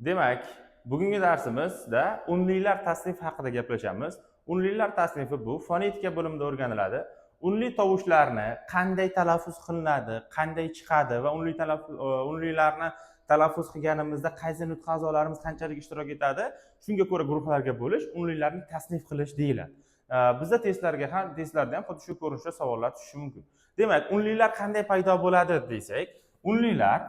Demak, bugungi darsimizda unlilar tasnifi haqida gaplashamiz. Unlilar tasnifi bu fonetika bo'limida o'rganiladi. Unli tovushlarni qanday talaffuz qilinadi, qanday chiqadi va unli talaffuz, unlilarni talaffuz qilganimizda qaysi nutq a'zolarimiz qanchalik ishtirok etadi, shunga ko'ra guruhlarga bo'lish unlilarni tasnif qilish deyiladi. Bizda testlarga ham, testlarda ham xuddi shu ko'rinishda savollar tushishi mumkin. Demak, unlilar qanday paydo bo'ladi desak, unlilar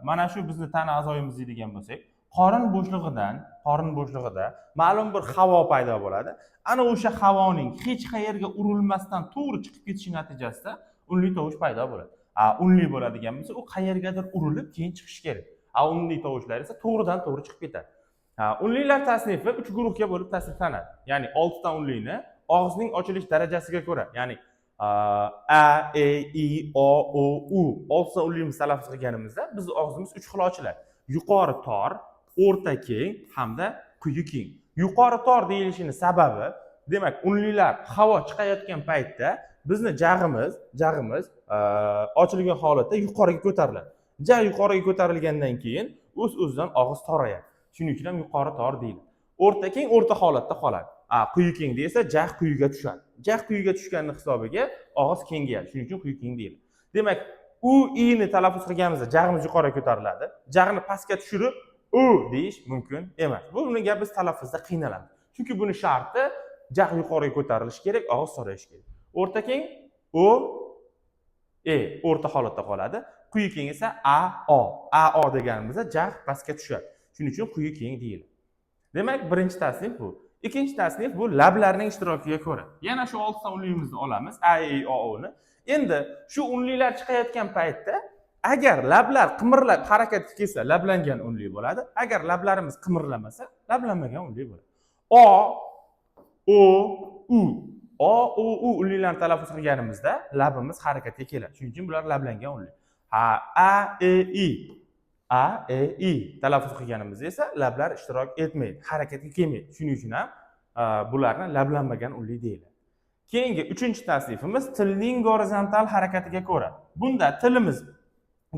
mana shu bizni tana a'zoyimiz deydigan bo'lsak, qorin bo'shlig'idan, qorin bo'shlig'ida ma'lum bir havo paydo bo'ladi. Ana o'sha havoning hech qayerga urilmasdan to'g'ri chiqib ketishi natijasida unli tovush paydo bo'ladi. Unli bo'ladigan bo'lsa, u qayergadir urilib keyin chiqishi kerak. Unli tovushlar esa to'g'ridan to'g'ri chiqib ketadi. Ha, unlilar tasnifi uch guruhga bo'lib tasniflanadi. Ya'ni oltita unlini og'izning ochilish darajasiga ko'ra, ya'ni a, e, i, o, o, u oltita unlimiz talaffuz qilganimizda bizni og'zimiz uch xil ochiladi. Yuqori tor, o'rta keng hamda quyi keng. Yuqori tor deyilishini sababi, demak, unlilar havo chiqayotgan paytda bizni jag'imiz ochilgan holatda yuqoriga ko'tariladi. Jag' yuqoriga ko'tarilgandan keyin o'z o'zidan og'iz torayadi. Shuning uchun ham yuqori tor deyiladi. O'rta keng o'rta holatda qoladi. Quyi kengda esa jag' quyiga tushadi. Jag' quyiga tushganini hisobiga og'iz kengayadi. Shuning uchun quyi keng deyiladi. Demak, u, i ni talaffuz qilganimizda jag'imiz yuqoriga ko'tariladi. Jag'ni pastga tushirib u deyish mumkin emas. Bu bunga biz talaffuzda qiynalamiz. Chunki buni sharti jag' yuqoriga ko'tarilishi kerak, og'iz torayishi kerak. O'rta keng o, e o'rta holatda qoladi. Quyi keng esa a, o. A, o deganimizda jag' pastga tushadi. Shuning uchun quyi keng deyiladi. Demak, birinchi tasnif bu. Ikkinchi tasnif bu lablarning ishtirokiga ko'ra. Yana shu oltita unlimizni olamiz, a, e, o, u ni. Endi shu unlilar chiqayotgan paytda agar lablar qimirlab harakatga kelsa, lablangan unli bo'ladi. Agar lablarimiz qimirlamasa, lablanmagan unli bo'ladi. O, o, u. O, o, u unlilarni talaffuz qilganimizda labimiz harakatga keladi. Shuning uchun bular lablangan unli. Ha, a, e, i. A, e, i talaffuz qilganimizda esa lablar ishtirok etmaydi, harakatga kelmaydi. Shuning uchun ham bularni lablanmagan unli deyiladi. Keyingi uchinchi tasnifimiz tilning gorizontal harakatiga ko'ra. Bunda tilimiz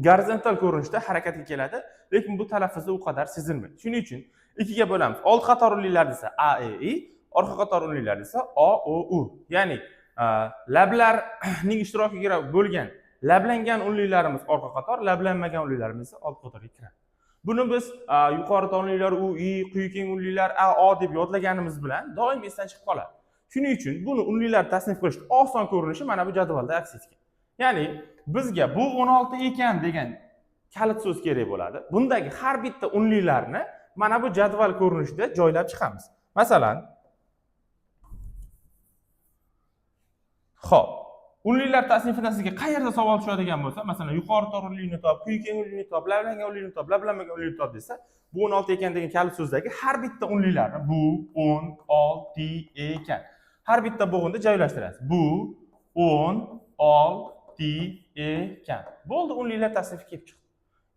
gorizontal ko'rinishda harakatga keladi, lekin bu talaffuzda u qadar sezilmaydi. Shuning uchun ikkiga bo'lamiz. Old qator unlilar desa a, e, i, orqa qator unlilar desa o, o, u. Ya'ni lablarning ishtirokiga bo'lgan lablangan unlilarimiz orqa qator, lablanmagan unlilarimiz esa old qatorga kiradi. Buni biz yuqori tonlilar u, i, quyi keng unlilar a, o deb yodlaganimiz bilan doim esdan chiqib qoladi. Shuning uchun buni unlilar tasnif qilish oson ko'rinishi mana bu jadvalda aks etgan. Ya'ni bizga bu 16 ekan degan kalit so'z kerak bo'ladi. Bundagi har bitta unlilarni mana bu jadval ko'rinishida joylab chiqamiz. Masalan, xo'p, unlilar tasnifidan sizga qayerda savol tushadigan bo'lsa, masalan, yuqori tor unlini top, quyi keng unlini top, lablangan unlini top, lablanmagan unlini top desa, bu 16 ekan degan kalit so'zdagi har bitta unlilarni bu 16 ekan. Har bitta bo'g'inda joylashtirasiz. Bu 16 ekan. Bo'ldi, unlilar tasnifi kelib chiqdi.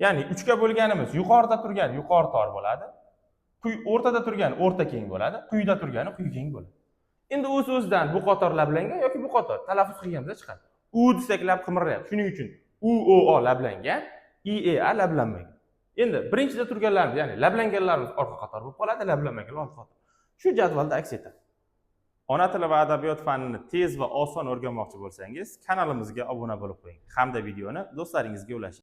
Ya'ni 3 ga bo'lganimiz yuqorida turgan yuqori tor bo'ladi. O'rtada turgan o'rta keng bo'ladi, quyida turgani quyi keng bo'ladi. Endi o'z o'zidan bu qator lablangan yoki bu qator talaffuz qilganimizda chiqadi. U desak lab qimirlayapti. Shuning uchun u, o, o lablangan, i, e, a lablanmagan. Endi birinchida turganlarimiz, ya'ni lablanganlarimiz orqa qator bo'lib qoladi, lablanmaganlar old qator. Shu jadvalda aks etadi. Ona tili va adabiyot fanini tez va oson o'rganmoqchi bo'lsangiz, kanalimizga obuna bo'lib qo'ying hamda videoni do'stlaringizga ulashing.